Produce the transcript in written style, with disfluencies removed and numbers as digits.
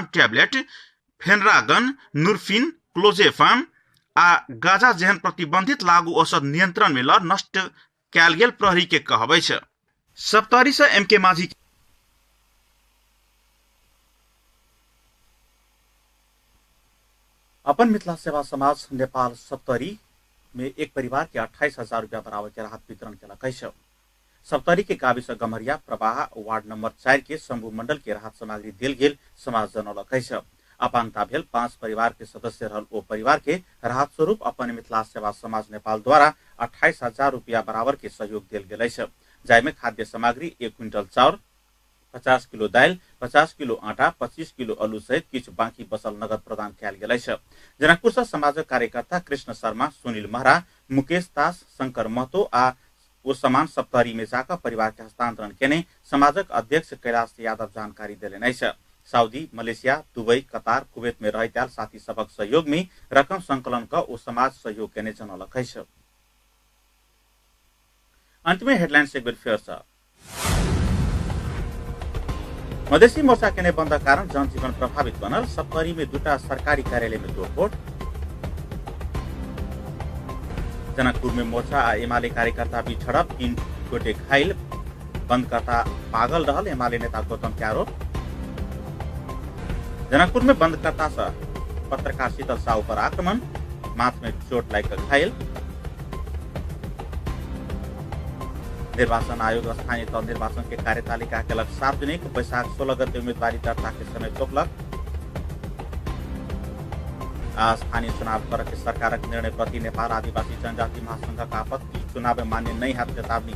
Tablet, फेनरागन, नुरफिन, क्लोजेफाम आ गाजा जेहन प्रतिबंधित लागू औषध नियंत्रण में ल नष्ट कयल गेल प्रहरी के कहब अछि। सप्तरी से एम के माझी। अपन मिथिला सेवा समाज नेपाल सप्तरी में एक परिवार के 28,000 रुपया बराबर के राहत वितरण केलक अछि। सप्तरी के गाविस गम्हरिया प्रवाह वार्ड नंबर 4 के शंभू मंडल के राहत सामग्री देल गेल समाज जनौलक अछि। अपांगता भेल 5 परिवार के सदस्य रहल ओ परिवार के राहत स्वरूप अपन मिथिला सेवा समाज नेपाल द्वारा 28,000 रुपया बराबर के सहयोग देल गेल अछि, जाहिमे खाद्य सामग्री 1 क्विंटल चाउर, 50 किलो दालि, 50 किलो आटा, 25 किलो आलू सहित किछु बाँकी बचल नगद प्रदान कयल गेल अछि। जनकपुर सँ समाजक कार्यकर्ता कृष्ण शर्मा, सुनील महरा, मुकेश दास, शंकर महतो आ ओ सामान सप्तरी में जाकर परिवार के हस्तांतरण केने समाजक अध्यक्ष कैलाश यादव जानकारी देलनि अछि। Saudi, Malaysia, Dubai, Qatar, Kuwait में रहैत आयल साथी सबक सहयोग में रकम संकलन क ओ समाज सहयोग केने जनौलक अछि। अंत में हेडलाइंस एक बेर फेर सँ। मधेसी मोर्चा केने बंदक कारण जनजीवन प्रभावित बनल। सप्तरी में 2 सरकारी कार्यालय में तोड़फोड़। जनकपुर में मोर्चा आ एमाले कार्यकर्ता बीच झड़प, 3 गोटे घायल, बंदकर्ता पागल रहल एमाले नेता गौतम के आरोप। जनकपुर में बंदकर्ता से पत्रकार शीतल साहू पर आक्रमण, माथ में चोट लागि घायल। निर्वाचन आयोग स्थानीय तह निर्वाचन के कार्यतालिका केलक सार्वजनिक। बैशाख 16 गते उम्मीदवारी दर्ता के समय तोकलक। स्थानीय चुनाव कर के सरकारक निर्णय प्रति नेपाल आदिवासी जनजाति महासंघक आपत्ति, चुनाव मान्य नहीं हैत चेतावनी।